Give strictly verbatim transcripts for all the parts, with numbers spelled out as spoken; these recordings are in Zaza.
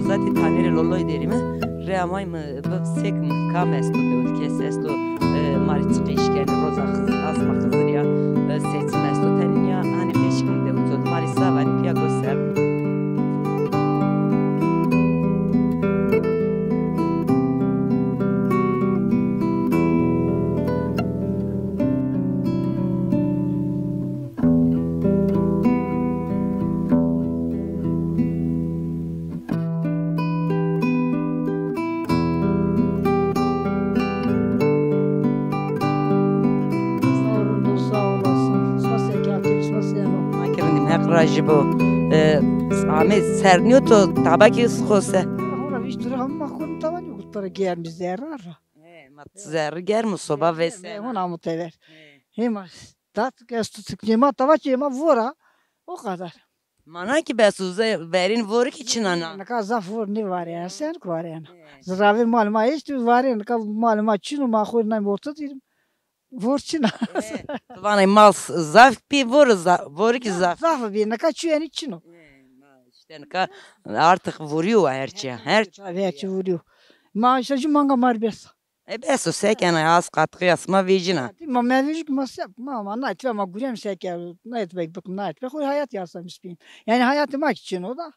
Zatî tanêrê loloy derîme. Rê amay mi bi sek mi kam esto, dewid kes esto, e, ma rê çiqî îşkenê, roza Xizir, asma Xizir ya, e, seçim esto. Tenê ya hanî qeşik mi dewid zot. Ma rê sa vanî piya go ser. Sağ olun, sağ olasın. Sağ selamet, sağ selamet. Ma ki rindim, Heq razî bo. E, ame sernîyo to tabakî xo se. Hora hiç durum ama konu tavan yok. Para gelmiş zerre. E, ma zerre germ o, soba vêse. Hona muteber. E. Hema. Tat kes tu tık yema tava ki yema vora. O kadar. Mana ki bes uze verîn vori ki çinana. Nika zaf vor nêvarê ya, sen ku varena. Ziravi mal ma hiç tu varê, nika mal ma çin o, ma xo nay orta dîrim. Vor çina. E, tu vanay mal zaf pî, vor za-, vori ki zaf. Zaf bî, nika çu yani çin o. E, ma işte nika artık vuruyor her şey, her şey. Tabii her şey vuruyor. Ma işte ju manga mar bes. E, bes o, se kena, az katkı ya sima vecina. Ma mevcik ma se, ma, ma nayt ve ma gurem se ke, nayt bek bik nayt ve, xo hayat yasa mispin. Yani hayat ma ki çin o da.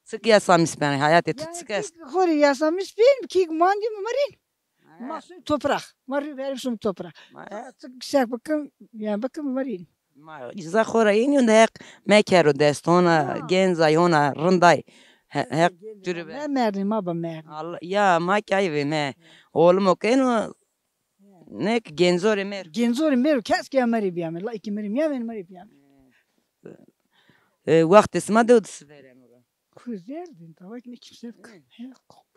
Sık yasa mispin, hayat tu sık es. Xo yasa mispin, ki mandi mi marin. Ma sum toprak, ma ri verim sum toprak. Sık sek bakım, yani bakım marin. Ma îza xo ra înî de Heq mekero dest, hona genc ay, hona rind ay. He-, Heq tu rê be. Me merdin, ma ba merdin. Allah, ya ma kay ve me. Oğlum okeyno, ne ki genco rê mer. Genco rê mer, kes ki ya merî biyame. La iki merî miyame, merî biyame. E, wextê sima dew di sivereno ra. Kuzerdin, tava ki ne kimse.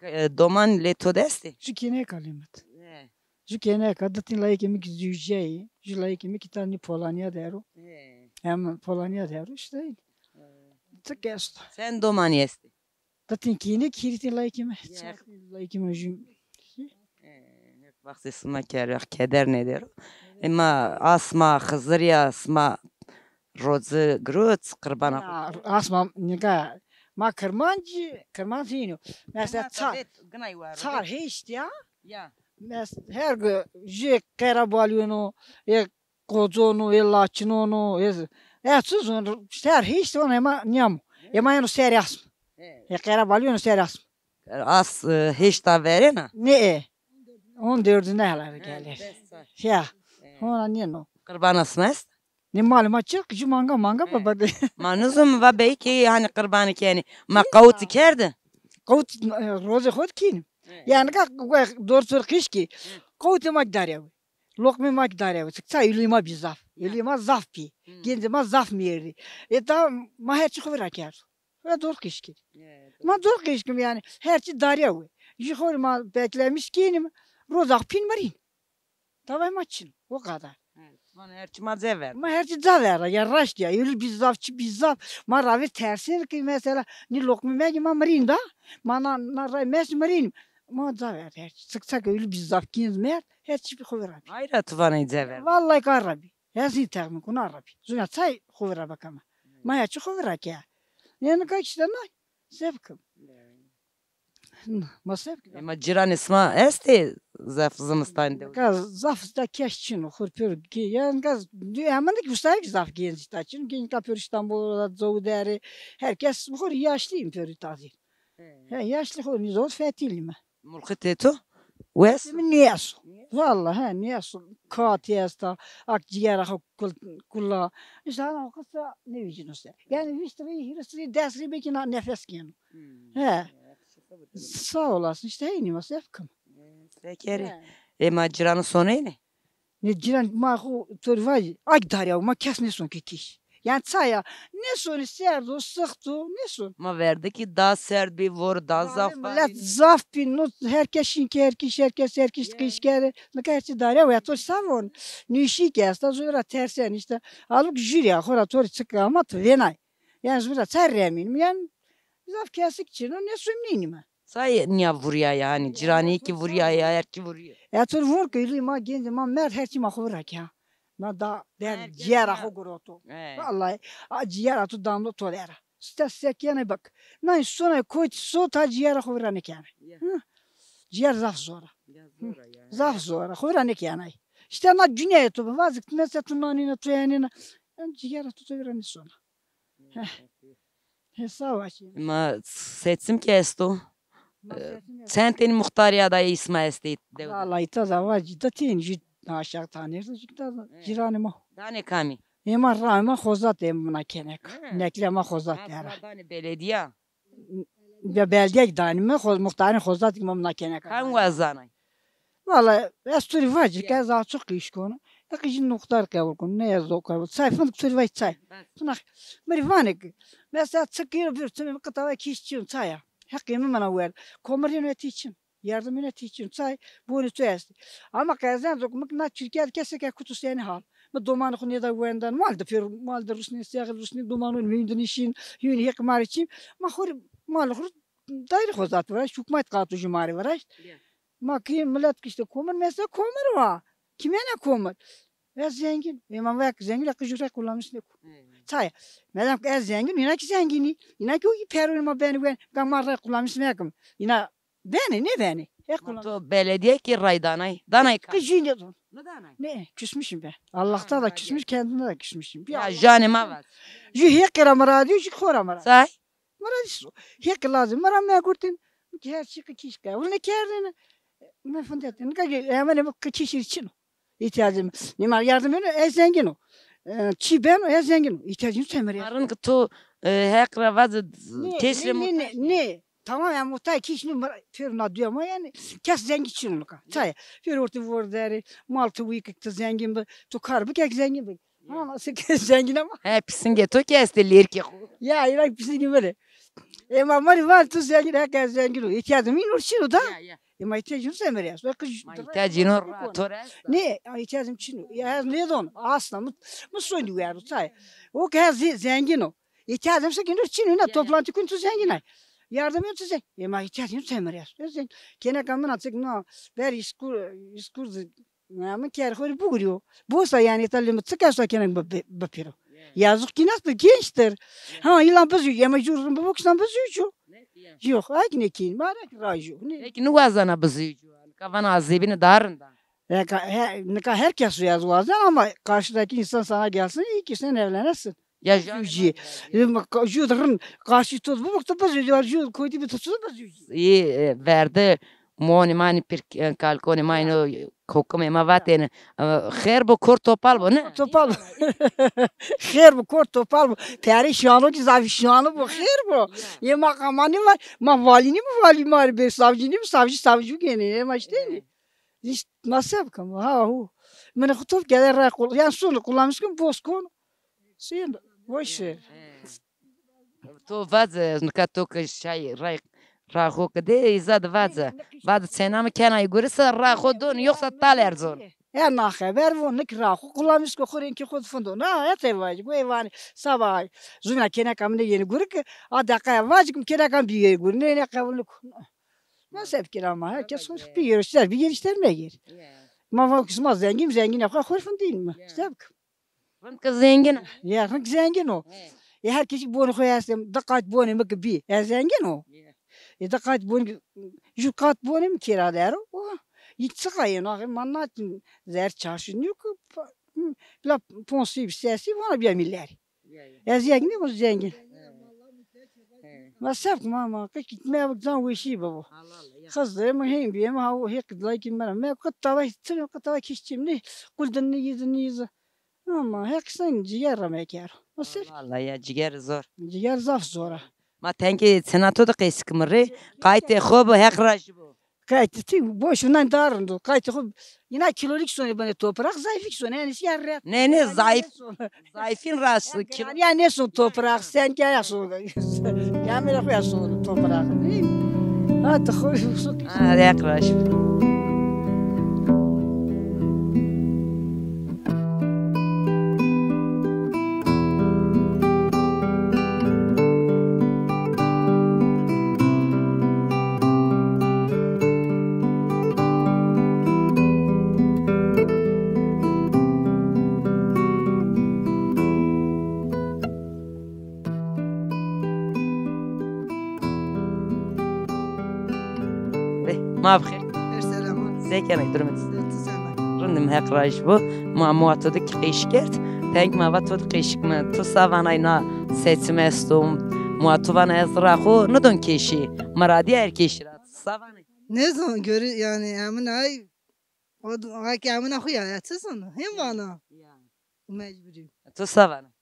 E, doman lê to destê? Ju kêneka lê mi di. E. Ju kêneka, di tin layikê mi ki züceyî, ju layikê mi ki ta nî Polanya der o. E. Hem Polanya der o işte. E. Tık esto. Sen domanî estê? Di tin kênek, hîrî tin layikê mi. Çar tin layikê mi ju. E, Heq baxsê sima kero, keder nêdero. Ema asma Xizirî ya sima roci girot, qirbana xo. Ya, asma nika ma kirmancî, kirmanc hîno. Mesela çar, çar heşt ya. Ya. Mes-, her gü jê qera balyono, e qocono, e laçinono, e, e çi zon, ser heşt on ema nîyamo. Ema yeno ser asm. E qera balyono ser asm. As, e, heşta verena? Ne e. On dördüne helar gelir. Ya. Hona nîno. Qirban asma est? Ne malum açık, ju manga manga baba de. Ma nizom va bey ki hani qirbanî kenî. Ma qawut kerdi. Qawut, e, rozê xo kîn. Yani ka doğru sor kış ki. Qawut ma darya. Loqmê ma ki darya. Çık ça ülü ma bi zaf. Ülü ma zaf pi. Genci ma zaf miyerdi. E ta ma her çi xo ra kerd. Ve dor qîşkî. Evet. Ma dor qîşkim yani. Her çi darya we. Ji xo ma beklemiş kînim. Rozak pîn mirin. Tavay ma çin. O kadar. Evet. Ma her çi ma zever. Ma her çi zaver. Ya raşt ya. Yuli bizaf çi bizaf. Ma ravi tersin ki mesela. Ni lokmi megi ma mirin da. Ma na, na ray mes mirin. Ma zaver her çi. Sık sık yuli bizaf kinz mer. Her çi bi xo rabi. Hayra tu vanay zever. Vallahi kar rabi. Ez hîn texmîn kuna ra bî. Zûna çay xo vira bikeme. Ma ya çi xo vira ke? Nê nika işte nay. Se bikim. Ma se bikim. Ema cîranê sima estê zaf zimistan de? Nika zaf da keş çin o, xor pêro ge-, ya nika dü-, hemen de ki ustayı ki zaf genç da çin. Genç ka pêro İstanbul da, Doğu Deri. Herkes xor yaşlıyım pêro tazî. He, yaşlı xor nî zor fetilîme. Mulxitê to wes? Mi nêeso. Vallahi he, nêeso. Katî esta, ak cîgera xo kul-, kula. Îşte ana o qisa nêvîcîno se. Yani vîst rî, hîris rî, des rî belki na nefes gêno. He. Sağ olasın. Îşte heynî ma se bikim. Sekerî. Ema cîrano soneyne? Ne cîran ma xo to rê vajî, ak darya ma kes nêson ke kîş. Yani çaya, nêsonî serd o, sixt o, nêson. Ma verde ki da serd bî, vor da zaf. Millet zaf bî, no herkes şîn ki herkes, herkes, herkes qîş kere. Nika her çi darya ya, to sa von. Nuşî ki esta, zora tersen işte. Halbuki jûrî ya, xo ra to rê çik ama tu vênay. Yani zora ser remîn. Yani zaf kesik çin o, nêson nînîme. Say nîya vurîyaya, hanî cîranî ki vurîyaya, her çi vurîyo. Ya to rê von ke ülü ma genc ma merd her çi ma xo ra ke. Na da der cîgera xo guroto. Vallahi a cîgera to dando to dera. Site site kenê bak. Nay sonay kotî so ta cîyera xo vira nêkenay. Ya. Hı? Cîyer zaf zor a. Ya, zor a ya. Zaf zor a. Xo vira nêkenay. Îşte na cuneyê to bi. Vazik mesela tu nanîna, tu henîna. Yan cîyera to to vira nêsona. Heh. Hesaba çi. Ma seçim ki esto. Ma seçim esto. Çend tenî muxtarî adayê îsma estê dewde? Vallahi ta da vacî da tîn jü aşağı tanêrdo jü da cîranê ma. Danê kamî? Ê ma ra ma Xozat ê mina keneka. Hı. Nekle ma Xozat era. Danê belediya. Ya belediye ki danî mi, xo-, muxtarîn Xozat ki ma mina keneka. Kam wazanay? Valla ez to rê vacî ke ez açık iş konu. Heqî jin muxtar qebul konu. Ne ez o qebul. Çay fındık to rê vacî çay. Fındık. Mi rê vanê ki. Mesela çıkıyor bir tümü kıtava kişçiyim çaya. Heqî mi mina werd. Komir yönetici çin. Yardım yönetici çin. Çay bonê to estê. Ama qezen zok mi na Türkiye de kesê ke kutu seni hal. Mi domanê xo nêda wendan. Mal de pêro, mal de rusnê, sexil rusnê, domanûn hûn de nişîn, hûn hêq ma rê çîm. Ma xo rê, mal xo rê daîrê Xozat viraşt, hukmat qatu jû ma rê viraşt. Ya. Ma kî milet kişte komir, mesela komir wa. Kîmêne komir? Ez zengîn. Ê ma vek zengîn, qijû rey qulamis nêko. Hı. Çay. Madem ki ez zengîn, îna kî zengînî. Îna kî o kî perûn ma benî wen. Ka ma rey qulamis mekim. Îna benê, nêbenê. Hek ulan. To belediye ki ray danay. Danay ka? Kız jü ne don? Ne danay? Ne, küsmüşüm ben. Allah'tan da küsmüş, kendimden de küsmüşüm. Ya, janê ma vat. Jü hek ra mıradı, jü xora mıradı. Say? Mıradı su. Hek lazım, mıra me gurtin. Her şey kişi ka. Bunu kerdin. Me fundet. Ne kadar hemen bu kişi için. İhtiyacım. Ne ma yardım edin, e zengin o. E, çi ben o, e zengin o. İhtiyacım sen. Arın ki tu, e, hek ra vazı teslim ne, ne, ne, ne. Tamam ya, muhtay kişi nu pir na duyama yani kes zengin çin ka. Çay. Pir orti vor deri, mal tu wîk tu zengin bi, tu kar bi kek zengin bi. Ama se kes zengin ama. He, pisingê to ki estê lêrkê xo. Ya, irak pisingê mi rê. E, ma mari var tu zengin, hek zengin o. İhtiyacım inor çin o da. Ya, ya. E, ma ihtiyacım sen mi rê. Ma ihtiyacım inor ra to rê. Ne, ihtiyacım çin o. Ya, ne don? Asla mı, mı soydu yer o çay. O ki zengin o. İhtiyacım se ki nur çin, ne toplantı kun tu zengin ay. Yardım et tu zengin. E, ma ihtiyacım sen mi rê. Zengin. Kene kamın açık na. Ver iskur, iskur. Ya mı ker xori buguriyo. Bosa yani talim çıkarsa kene bipiro. Yazık ki nasıl gençtir. Ha, ilan bizi yeme jurun bu boksan bizi ju. Yok, ay ne kin, marek raju. Ne? Peki nu wazana bizi ju. Kavana azebini darında. Nika, he, nika herkes yaz wazan ama karşıdaki insan sana gelsin, iyi ki sen evlenesin. Ya jû jî. Jû rin karşî to bibik tu bizû, ya jû koydî bi tu bizû. Î, e, verdi monî manî pir, e, kalkonî ma ino kokimê ma vatêne. E, xêr bo kor topal bo, ne? Topal bo. Xêr bo kor topal bo. Perîşan o ki zafî şan o bo, xêr bo. Yê ma qamanî var, ma valî nî mi valî ma rê bê, savcî nî mi savcî, savcî gênê, yê ma işte nî. Îşte, ma se bikim, ha hu. Min xu top gele ra qul-, yan sonu kullanmış kim, boş konu. Suyun, boş ver. To vaze, nika to ke şay ray, ra xo ke de, îza de vaze. Vaze çêna mi kena gurisa ra xo don, yoksa tal erzon. Ya na xeber vo, nik ra xo kullanmış ko, xo renkî xo fundo. Na, ya te vac, go evan, sabah, zuna kena kamine yeni gurik, a dakika vac kim kena kam bir yeri gurik. Ne, ne, kavun. Ma se fikir ama, herkes xo bir yeri ister, bir yeri ister, ne yer. Ma va kız ma zengin, zengin ya, xo değil mi? Se fikir. Rind ki zengin. Ya, rind zengin o. E, her kişi bonu xo estem, dikkat bonu mi ki bi. E, zengin o. E, dikkat bonu, ju kat bonu mi kira der o. Yi çıka yeno, axir ma na zer çarşı niyo ki, la ponsi, sesi, vana bir milyar. Ez yek nî, o zengin. Ma se bikim ama, qe gitmeye bak, can weşî bibo. Xizirê mi hên bîye, mi ha o hê qidlay ki mera. Me qe tava, tırım qe tava kişçim nî, quldin nî, yizin nî, yizin. Ama heq sen ciger ra mekero. Ma se. Vallahi ya, ciger zor. Ciger zaf zor a. Ma tengê çina to de qesikimi rê, qaytê xo bi, heq rajî bo. Qaytê ti boş, nan dar rind o. Qaytê xo, yina kilolik sonê bine toprak, zayfik sonê, yani ya ret. Ne, ne, zayf-, zayfin rast. Ya ne son toprak, sen ke ya son. Ya mera xo ya son toprak. Ha, ti xo. Ha, ya qraş. Abi xêr. Her selamat. Se kenê, durumê to? Selamat. Rind im, Heq rajî bo. Ma muwa to de qîş kerd. Peng ma va to de qîş kime. To se vanay, na seçim esto? Muwa to vana ez ra xo nidon kêşî. Mi radî her kêşî ra. Se vanay? Nêzon, görü yani emin ay. O da, ay ki emin xo ya, ya çi zon? Him vana. Ya. Mecburî. To se vana?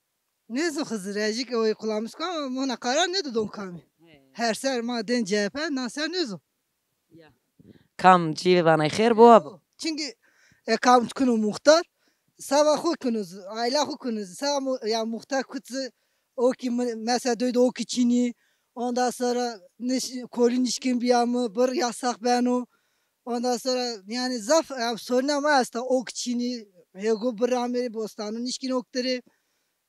Nêzon Xizir, ez jî ke oy kulamis ko ama mona karar nêdo don kamî. He. Her ser ma dên C H P, na ser nêzon. Ya. Kam ci vanay xêr bo, wa bo. Çünkü e, kam kuno muxtar, sava xo kuno zi, aîla xo kuno zi, sava mu-, ya muxtar kut zi, o ki mi-, mesela döydü o ki çinî, ondan sonra niş-, kolî nişkin biyamı, bir yasak beno. Ondan sonra yani zaf, ya, soruna ma esta, o ki çinî, hego bir ameri bostanu nişkin oktirî.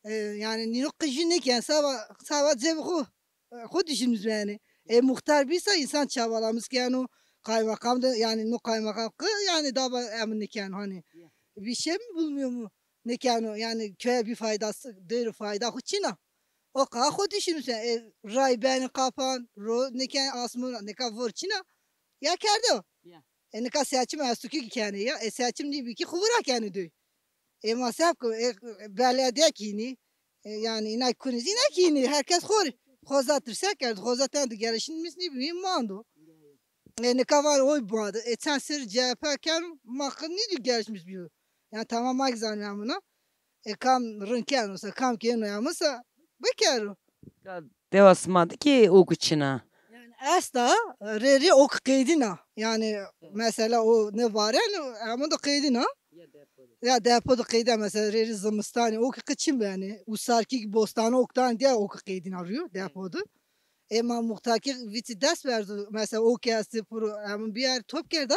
E, yani nîno qijî nêken, sava, sava cebê xo, e, xo düşünmüş yani. E, muxtar bîsa insan çabalamız keno, kaymakam da yani no kaymakam ki yani daha ba-, emin nêkeno hani. Ya. Bir şey mi bulmuyor mu? Nêkeno yani köye bir faydası, dêr fayda xo çina. O ka xo düşünmüş yani. E, ray beni kapan, ro nêken asmur, nêka vor çina. Ya kerdo. Ya. E, nika seçim esto ki kenê ya. E, seçim nîbî ki xo vira kenê döy. E, ma se bikî, e, belediye kînî. E, yani îna kunî zî nêkînî. Herkes xo rê. Xoza tirse kerd. Xoza ten de gelişin mis nîbî, mando. E, nika van oy bade. E, çend ser C H P ken, ma qi nîdî gelişmiş bîyo. Yani tamam, ma ki zanî amuna. E, kam rind keno se, kam ki êno amisa, bikero. Ka dewa sima de ki o ki çina? Yani esta, rê rê o ki qeydîna. Yani mesela o ne varen, ama da qeydîna. Ya depo de. Ya depo de qeyda mesela rê rê zimistanî, o ki qi çin beni. Usar ki bostana oktan diye o ki qeydîna rüyo depo de. E, ma muxtar ki viti dest verdi. Mesela o ki esti puro, ama bir yer top kerda.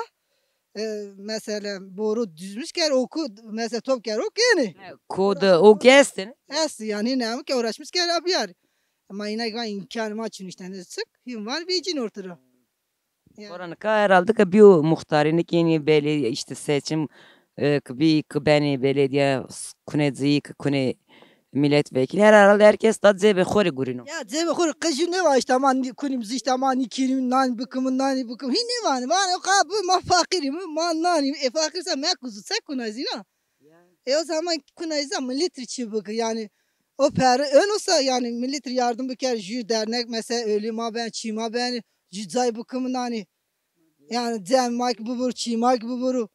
E, mesela boru düzmüş ker, oku mesela top ker, o keni. He, kodu o kestin. Esti yani, ne ama ki uğraşmış ker abi yar. Ama yine ben imkanı ma çin işte ne çık, him var bir cin ortada. Ya. Ora nika herhalde ki biyo muxtarî nêkenî, belediye işte seçim, e, ki bi ki benî belediye s-, kunê zî ki kunê milletvekili, herhalde herkes da cebê xo rê gurîno. Ya cebê xo rê qijî nêva işte ama nî-, kunîm zî işte ama nîkînim, nanî bikim, nanî bikim. Hî nêvanî, vanê o qa bi ma faqîrîm, ma nanîm. E, faqîr se mekuzu, se kunay zî na? Ya. E, o zaman kunay zî millet rê çi biki? Yani o peri ön olsa yani millet rê yardım biker, jü dernek mesela ölü ma ben, çî ma ben, jü cay bikim nanî. Yani cem ma ki bibur, çî ma ki biburu.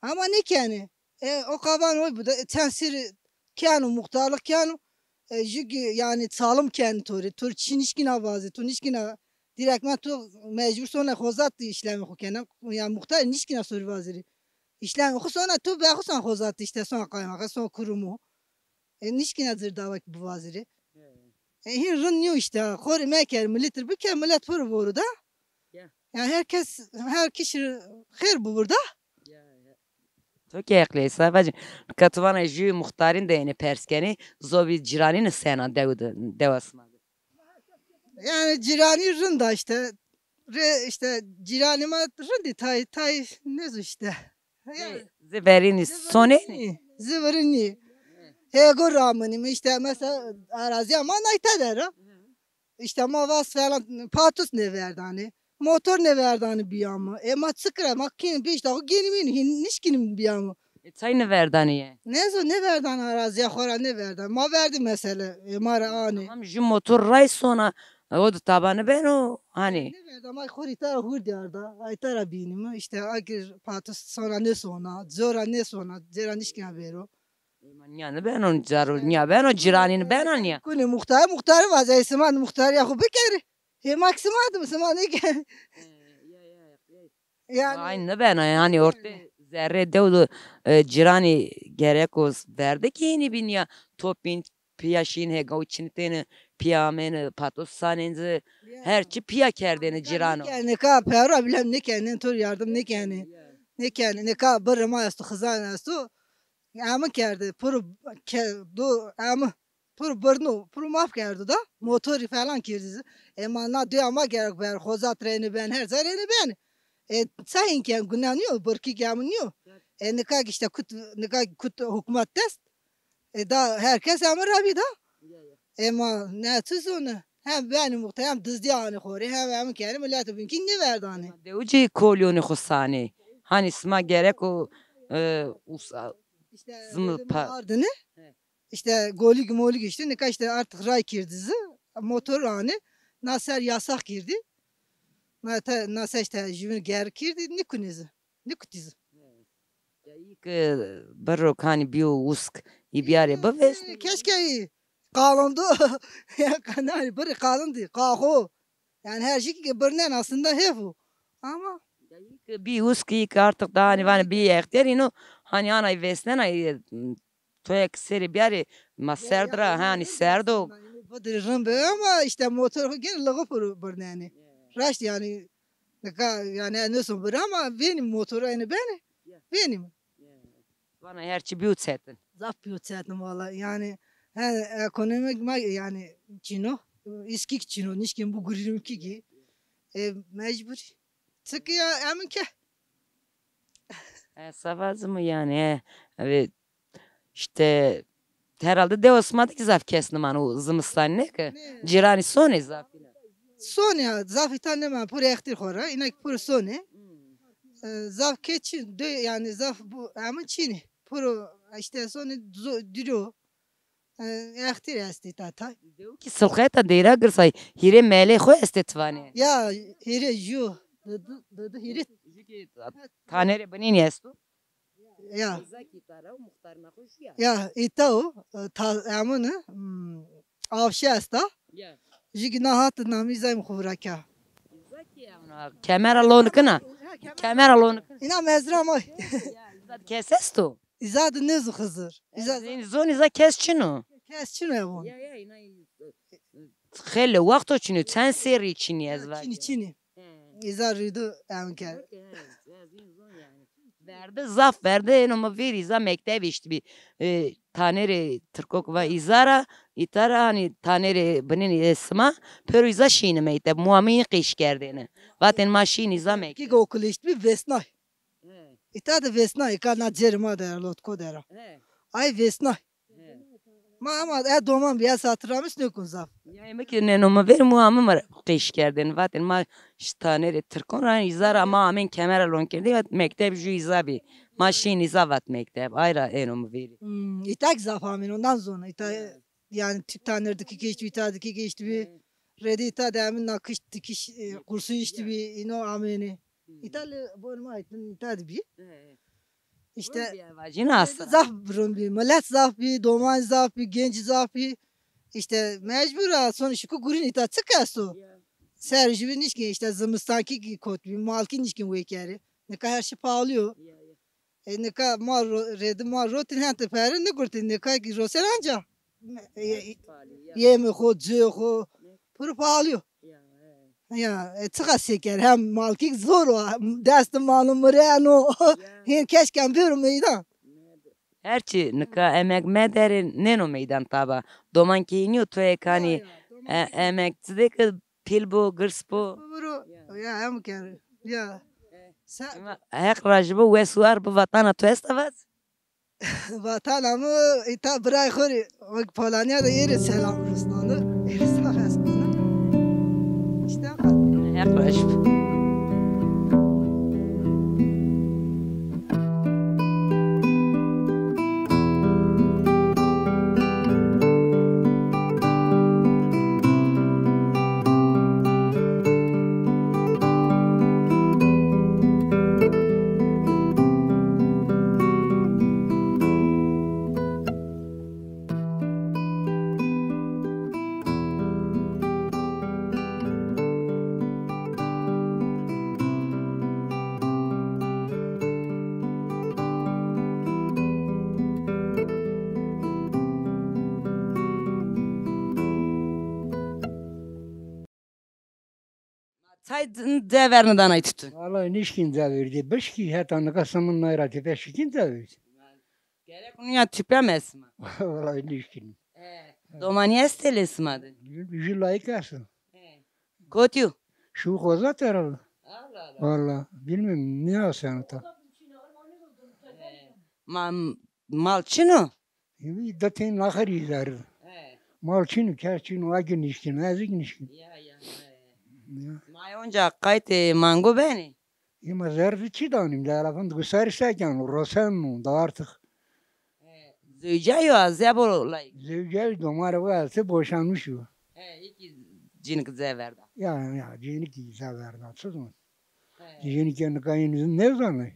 Ama nêkenî. E, o kavan oy bu da, e, çend sir kenu, muxtarlık kenu, e, jügi yani çalım kenu tori, tor çi nişkina vazi, tu nişkina direktmen tu mecbur sona xozat işlemi xo kena, yani muxtar nişkina sori vaziri. İşlemi xo sona tu be xo son xozat işte son kaymaqa, son kurumu. E, nişkina zir dava ki bu vaziri. E, hin rin niyo işte, xori meker, millet biker, millet pur vuru da. Ya. Yani herkes, her kişi xêr bibur da. Ya, ya. To ki eqlê, Safa cî. Nika tu vana jü muxtarîn de ênê pers kenê, zobî cîranîn sena dew de, dewa sima de? Yani cîranî rind a işte. Re, işte cîranî ma rindî tay, tay nêzu işte. Yani. Zê, zê verînî sonê? Zê verînî. Hêgo raminîm işte mesela araziya ma nayta der a. İşte ma vas falan patus nêverdanî. Motor nêverdanî biyamî. E ma çi kira? Ma kîn beş daxu gênîm, hin nişkînim biyamî. E çay nêverdanî ye? Nêzo nêverdan, araziya xo ra nêverdan. Ma verdî mesela. E ma ra anî. Tamam, jü motor ray sona. E, o da taba nêbeno, hanî. Nêverdan, ma xo rî tara hurdî arda. Ay tara bînîm. İşte agir patus sona nêsona. Cora nêsona. Cera nişkîna bêro. E, ma nîya nêbeno, caro nîya beno, cîranîn bena nîya. Kunê muxtar, muxtarî vazey, sima muxtarîya xo bikerî. Hê ma ki sima dim, sima nêkerî. E, ya, ya, ya. Yani. Ay nêbena, yani orte zerrê dew de, e, cîranî gereko verde ki hênî bîn ya, top bîn, pîya şîn, hêga û çinitêne, pîya amêne, patos sanên ci, her çi pîya kerdêne cîrano. Nêkerdêne ka pêro bîle nêkerdêne, to yardım nêkerdêne. Nêkerdêne, nêka birê ma esto, xizan esto. Emi kerdê, piro ke-, do, emi piro birno, piro maf kerdo da, motorî falan kerdî. Ema na dê ama gerek ber, xozat reyni ben, her ca reyni ben. E, sayın ken guna nîyo, birkî gemi nîyo. E, nika işte kut, nika kut hukmat dest. E, da herkes emi rabî da. Ema ne çi zone? Hem benî muxtar, hem dizdî anî xo rê, hem emin kenî, milet bîn kî nêverdanê. Dewicî kolyonê xo sanê. Hanî sima gerek o, e, usa-, işte zimî pa- ardini. He. İşte golig molig işte, nika işte artık ray kirdi zi. Motor anî. Na ser yasax kirdi. Na te, na ser işte jüvün ger kirdi, nikunî zi. Nikutî zi. Ya, î ke birro kanî bîyo usk, î bîyarê bivêsnê. Keşke î qalando. Ya, kanarî birî qalindî, qaxo. Yani her şey ki birnen aslında hêf o. Ama ya, î ke bî usk, î ke artık daha hani vanê bî extiyar, îno hani anay vêsnena, î, toyek serê bîyarê, ma serd ra, hani serd o. Bidiri rind bi ama işte motor xo gene lixo piro birnenê. Raşt yani, nika yani nêson bir ama vênî motor aynı benî. Vênî mi? Vana her çi bîyo çetin. Zaf bîyo çetin valla. Yani he, ekonomik ma yani çin o. İskik çin o. Nişkin bu gurîrim ki ki. E, mecbur. Çıkı ya emin ke. E, savazı mı yani? He. Evet. İşte herhalde dewa sima de ki zaf kes nêman o zimistan, ne ki? Ne? Cîranî sonê zaf. Sonê ya, zaf îta nêman, pur extîr xo ra, îna ki pur sonê. Hmm. E, zaf kes çin, dö, yani zaf bu, emin çinî. Puro, işte sonê zo-, diro. E, extîr estî îta tay. Dew ki silxeta deyra girsay, hîrê melê xo estê ti vanê. Ya, hîrê ju, dı, dı, dı, dı, hîrê. Ju ki tanerê binînî esto. Ya. Îza kî îta ra, muxtarina xo jû ya. Ya, îta o, e, ta, emini, hmm, avşe esta. Ya. Jû kî na hat namî zay mi xo vira ke. Îza kî emna, kemera lon kina. Ya, kemera lon kina. Îna mezra ma. Ya, îza kes esto? Îza de nêzo Xizir. Îza zon, îza kes çin o. Kes çin o evon. Ya, ya, îna xeylê wexto çin o, çend serrî çinî ez vajî. Çinî, çinî. He. Îza rîdu em kerd. He, he, ez zî zon yanî. Verde zaf verde êno mi vîr îza mekteb îştibî. E, tanerê tirkok va îza ra, îta ra hanî tanerê binîn ê sima, pêro îza şîyîne mekteb. Mua mi yîn qîş kerdêne. Vatên ma şîyîn îza mekteb. Kî okul îştibî vêsnay. He. Îta de vêsnay, îka na cêrê ma de ra, lotko de ra. He. Ay vêsnay. He. Ma ama e doman bî, ez hatiramis nêkun zaf. Ya, eme ki nêno mi vêr, mua mi mi qîş kerdên. Vatên ma şî tanerê tirkon ra, îza ra ma amên kemera lon kerdî, vat mekteb jû îza bî. Ma şîn îza vat mekteb. Ay ra êno mi vîrî. Hmm, îta ki zaf amên, ondan zon. Îta yani tip taner de ki geçti, îta de ki geçti bî. He. Redî îta de emin nakış dikiş, e, kursu iştibî, îno amênê. Hmm. Îta li bon ma îta de bî. He, he. İşte rind bî, vajîna asta. Zaf rind bî, milet zaf bî, doman zaf bî, genc zaf bî. İşte mecbur a, son şiku gurîn îta çik esto. Ya. Ser jû nişkin işte zimistankî ki kot bî, malkî nişkin wêkerê. Nika her şey pahalı yo. Ya, ya. E, nika ma ro-, rêdi ma rotin hente pere nigurtî, nika ki rosen anca. E, yemê xo, cuyê xo, pir pahalı yo. Ya, e, çiqa sêker, hem malkîk zor o, dest mano mireno. Hên keşken bêro meydan. Her çi nika emek mederê nêno meydan taba. Doman ki hînî yo, toyê kanî, e, emek çi de ki pîl bo, girs bo. Ya, em ker. Ya. Heq rajî bo, wes û war bi, vatana to esta vat? Vatana mi îta birayê xo rê, o Polanya de ê rê selam rusnanî, ê rê zaf esnanî. İşte o kadar. Heq rajî bo. Çay c-, cevernî danay tutu? Vallahi nişkin ceverdî. Bişkî heta nika simin nay ra tepîya şikîn ceverdî. Gerek nîya tüpe mi sima? Vallahi nişkin. E, domanî estê lê sima de? Jü layık esto. E. Kotî yo? Şu kozat herhalde. Allah Allah. Vallahi bilmiyorum ne asyanı ta. E, ma-, mal çin o? Detên naxirî zerr. E. Mal çin o, kes çin o, eke nişkin, ez ki nişkin. Ya, ya, he. Ya. Ma onca qaytê mango benê? Îma zerrî çi danîm, telefon de gusarî se keno, rosen o, da artık. E, zewceyo, a zebo layik? Zewceyo, domarê xo estê, boşanmış o. E, iki cinik ze verda. Ya, ya, cinik ze verda, çi zon? E. Cinik nika yeni ne zanê?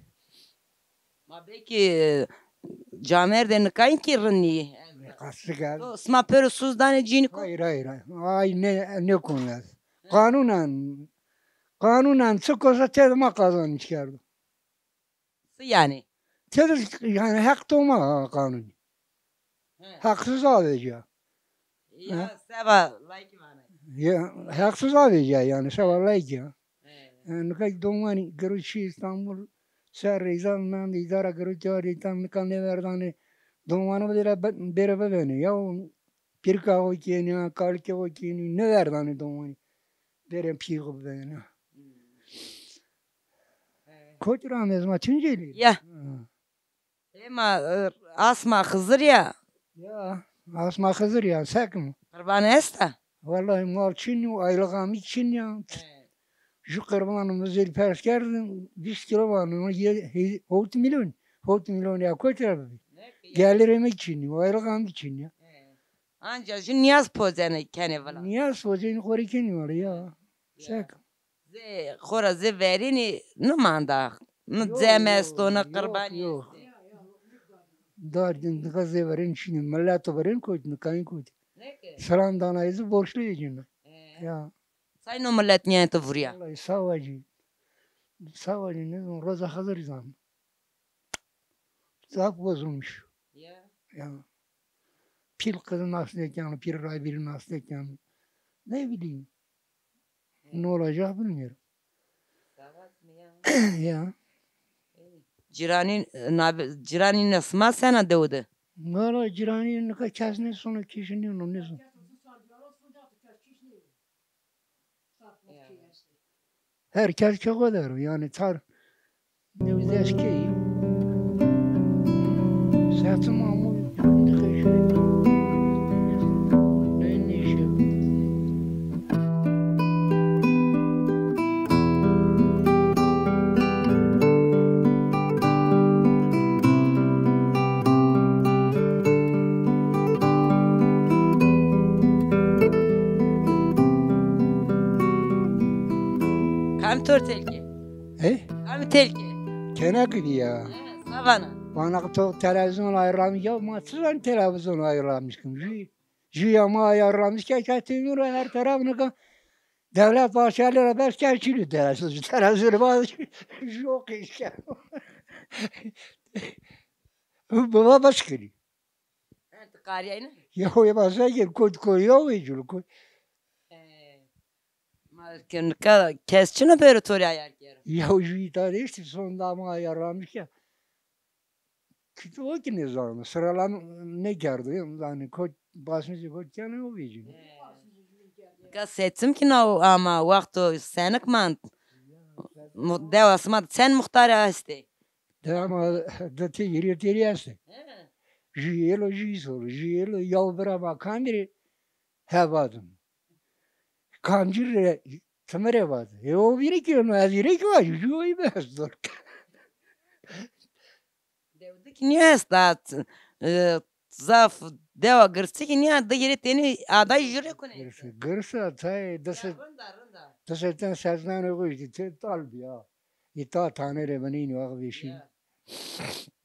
Ma belkî, e, camêrdê nika yîn kî rind nîyê. Qasî gel. To, sima pêro suz danê cinîko? Hayır, hayır, hayır. Ay ne, ne konu lazım. He. Kanunen, kanunen çik o se tede ma kazanç kerdo. Çi yanî? Tede yanî heq to ma kanun. He. Heqsız avêca. Ya, he? Seba layikî vanay. Ya, heqsız avêca yanî, seba layikî ya. He. Yanî nika domanî giro çi Îstanbul, ser reyzan mendî, îdara giro çar reyzan nika nêverdanê. Domanî bêre, bêre bibenê. Ya o pîrika xo kênî, ya kalikê xo kênî, nêverdanê domanî. Bêrê pîrî xo bibenê. Hmm. He. Kotî ra amê, ez ma Tuncelî. Ya. Ha. Ema, e, asma Xizir ya. Ya, asma Xizir ya, se kim? Qirban esta? Vallahi mal çin yo, aylığa mi çin ya. He. Ju qirbanî mi zêr pers kerdin, vîst kilo vanê, ye, he, hewt milyon. Hewt milyon ya kotî ra bibî? Ne ki ya? Gelirê mi çin yo, aylığa mi çin ya. He. Anca ju nîyaz pozenê kenê vila. Nîyaz pozenê xo rê kenê vila ya. Ya. Se kim? Zê, xora zê verênî nimanda. Ni cem esto, ni qirbanî estê. Dar din nika zê verên çinî. Milet verên kotî, nika yîn kotî. Ne ki? Selam danayê zî borçlu yê cîn. E. Ya. Say no milet nîyayên to vurîya? Vallahi sawacî. Sawacî ne zon, roza Xizirî zan. Zaf bozulmuş. Ya. Ya. Pîl qizî nas nêkeno, pîl rabîrî nas nêkeno. Ne bileyim. Ne olacak bilmiyorum. Ya. Ciranîn, e, nabe-, ciranîn sima sena dew de? Valla ciranî nika kes nêsono, kî jî nêno, nêzon. Her kes keyfê xo der o, yanî tar newzî ez keyî. Setim amo, diqe jû. Ne nêşe. Kam tor telkê? He? Kam telkê? Kena gibi ya. He, savana. Bana to televizyon ayarlamış ya, ma sizden televizyon ayarlamış kim? Jü, jü ya ma ayarlamış ki, her tarafını ka-, Devlet Bahçeli ra bes kerd çînî televîzyonu. Televîzyonê ma yok işte. Baba başkanı. Ent qarîyayne? Ya o ya başka ki kod koyuyor ve culu koy. E, ma ke nika kes çino pêro to rê ayar kero? Ya o ju îta de işte sonda ma ayarlamış ya. Kito o ki nêzano, sıralama nêkerdo, yanî kot, basmış kot kenê o vecîno. He. Ka seçim ki na o ama wexto senik mand. Mu-, dewa sima de çend muxtarî estê? Dewa ma di tê hîrê têrî estê. He. Jü yelo jü sor, jü yelo yaw bira ma kamî rê hevadim. Kamcî rê, timi rê vat. E, o vîrê ki, no, ez vîrê ki vajî, jü oyî be ez dor. Dewdikî nîya esta, e, zaf dewa girsî kî nîya, di girê tenî aday jû rê kunê. Girsî, girsî, tayê di sed, di sed ten seznan o goştî, tê tal bîya. Îta tanê rê binînî, ax vêşî. Ya.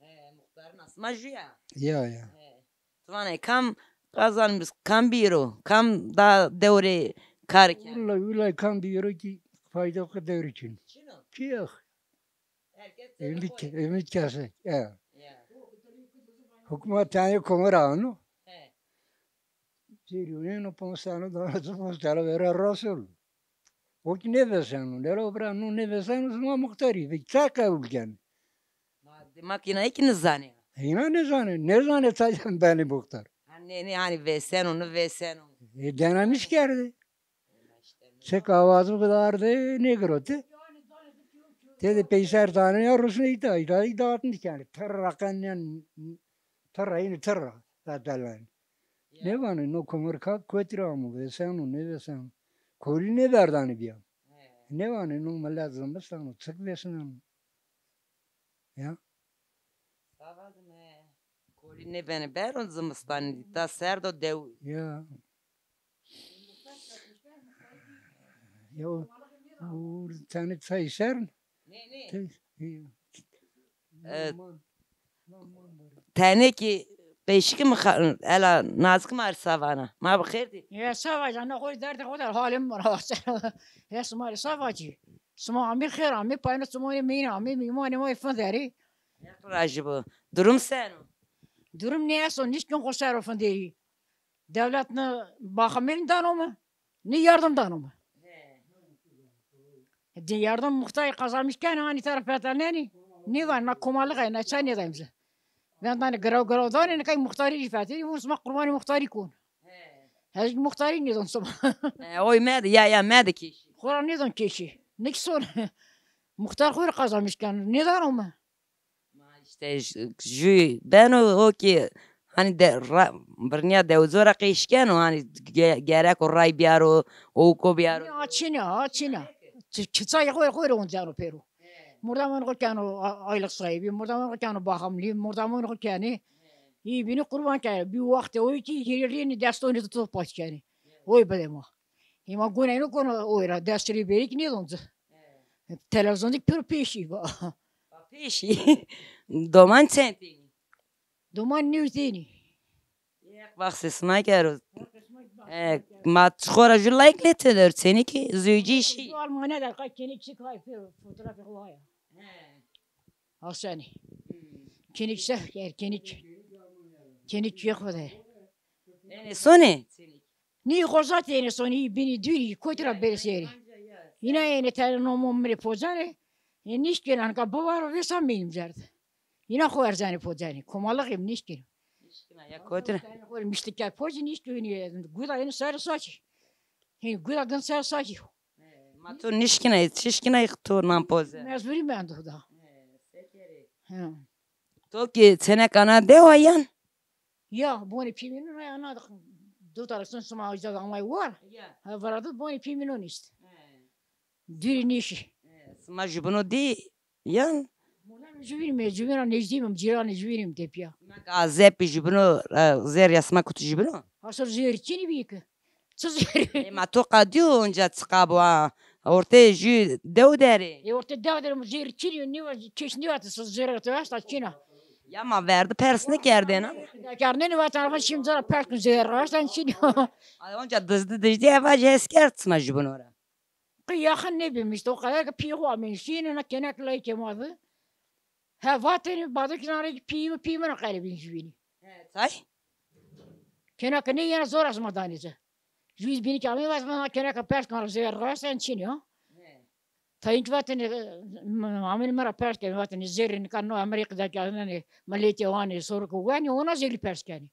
E, muxtarina sima jû ya? Ya, ya. E, ti vanê kam qazanmiş, kam bîro, kam da dewrê kar kerd? Willa, willa kam bîro kî fayda xo dewrî çin. Çin o? Kî yox. Ümit, ümit kesek. E. Ya. Hukuma tane komara anu. He. Zerî no ponc sene daha, ponc sene vera rasul. O ki nêveseno, lera o bira no nêveseno, sima muxtarî, ve ça qebul ken. Ma demek îna ki nizanê. Îna nizanê, nizanê ça benê muxtar. Ha, nê, nê, hanî vêseno, nêvêseno. E, denemiş kerdî. Çek awazî xo de ardê, nêgirotî. Tede peyser danê ya rusnê îta, îta, îta dağıtmış yani. Tırra qenyen, tırra, yine tırra, zaten. Nêvanê no komirka kotî ra amo, vêseno, nêvêseno. Korî nêverdanê bîya. Nêvanê no milet zimistan o, çik vêsineno. Ya. Sava dime. Korî nêbenê bero zimistanî, ta serd o dew. Ya. Ya, ûr tenê çay ser. Nê, nê. Çay, ya. E, tenê ki qeşikî mi xa-, ela nazik ma rê savana. Ma bi xêr dî. Ya, sava ca, na xo derdê xo der, halê mi ra. Ya, sima rê sava cî. Sima amî xêr amî, payno çimonê mîn amî, mîmanê ma finderî. Heq rajî bo. Durum seno? Durum nêesto, nişkin xo ser o finderî. Dewlet ni baximê dano mi, ni yardım dano mi. Di yardım muxtarî qazanmış keno, hanî tera fetelnenî. Nêvan, na komalix e, na çay nêdayim ze. Vendanê giraw giraw danê, nikay muxtarî rî fetelî, vûn sima qurbanê muxtarî kon. Ez muxtarî nêdon sima. E, oy medi, ya, ya, medi kêşî. Xora nêdon kêşî. Nik son. Muxtar xo rê qazanmiş keno, nêdano mi. Ma îşte j-, jû beno o ki hani de, ra, birnîya dewzo ra qeşkeno, hani ge-, gerek o ray biyaro, owko biyaro. Ya, çin a, çin a. Çi-, çiçayê xo, xo rê onceno pêro. Murdamanê xo keno a-, aylık sahibi, murdamanê xo keno baxımlî, murdamanê xo kenê. Î bînî qurban kenê. Bî wextê o ki rînî destonî de top paç kenê. Oy bide ma. Hîma guneyno kono oy ra, dest rê berî ki nêdon ci. Televîzyondî pêro pêşî va. Pêşî. Doman çend tenî? Doman new tenî. Yeq baxsê sima kero. E, ma xora jû like lê teder, senî ki zewcî şî. Almanya der, kay kenik çik hay, fotoğrafı kolay. He. Hasanî. Kenik se, yer kenik. Kenik yok o da. Ene sonê? Nî xoza têne sonî, bînî dûrî, kotî ra bêrê sêrî. Îna êne tene nomo mi rê pocanê. E, nişkên anka bivaro vêsa mînim zerde. Îna xo erzenê pocanê. Komalixê mi nişkên. Nişkina ya kotî ra. Xo rê miştike pocî nişkên, guda êne ser saçî. Hîn guda gin ser saçî. Ma to nişkina, çişkina to nan poze. Mecburî mendo da. He. To ki çenek ana dewa yan? Ya, bonê pîmînû ra ana do tane son sima îca amay war. Ya. Ha, vara do bonê pîmînû nişt. He. Dûrî nîşî. He, sima jubino dî yan? Mordemê jubînî mi, jubîna nejdî mi, cîranê jubînî mi tepîya. Ma ka zepî jubino, e, zerrîya sima kutu jubino? Hasir zêrî çinî bî ki. Çi zêrî? E, ma to qadîyo onca çiqa bo ha? Ortê jû dew der ê. E, ortê dew der ê, mi zêrî çinî yo, nêva, kes nêva ti siz zêrî to esta çina. Ya ma verdi pers nêkerdêna. Kerdêne va tarafan şîm zara pers kun zêrî esta çinî. Ay onca dizdi dijdî eva jî hes kerd sima jubino ra. Qey yaxin nêbîm îşte, o qeder ke pîyê xo ameyî şîyêne na kenek layîkê ma de. He, vatêne, bado kî na rê kî pîyê mi, pîyê mi ra qerebîn jubînî. He, tay? Keneke nê yena zor ez ma danê ci. Jû bînî kî ameyî vat, ma keneke pers kan zêr rasten çinî ha. He. Tayîn kî vatêne, e, ameyî mi ra pers kenê, vatêne zêrî nika no emrê qide kerdêne, miletê wanê, sorike wanê, ona zêrî pers kenê.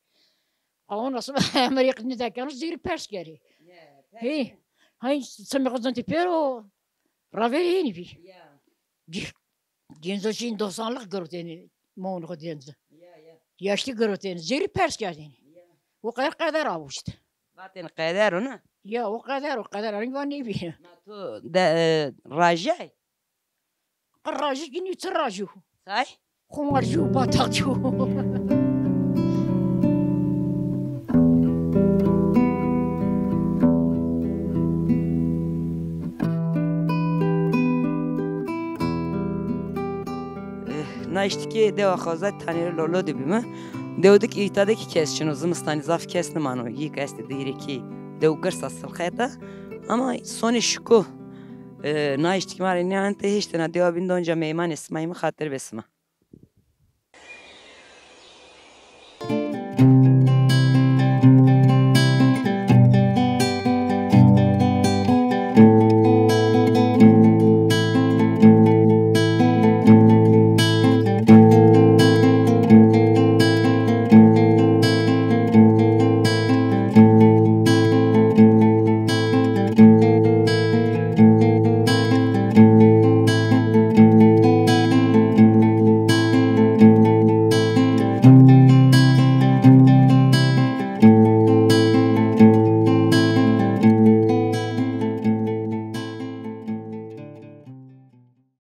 A ona sima emrê qide keno zêrî pers kerê. Ya, pers. Hey, hay, sima qizon ti pêro, raverê hênî bî. Ya. Gênco şîn doxsanlix girotêne, mawun xo dênci. Ya, ya. Yaşlî girotêne, zêrî pers kerdêne. Ya. O qeder qeder avuşt. Vatêne qeder o ne? Ya, o qeder o, qeder arî van nêbî. Ma to de, e, rajay? Rajî kî nî, çi rajî yo? Say? Xumarcî û bataqcî yo. Eh, na îştî kî dewa Xozay tanîrê lolo de bîme. Dew de kî îta de kî kes çin o, zimistanî zaf kes nimano. Yîk estê dîrê kî dew girs a, silxet a. Ama sonê şiko. Eh, na îştî kî ma rê nîyante, hêştê na dewa bîn de onca meymanê sima yîme, xatir be sima.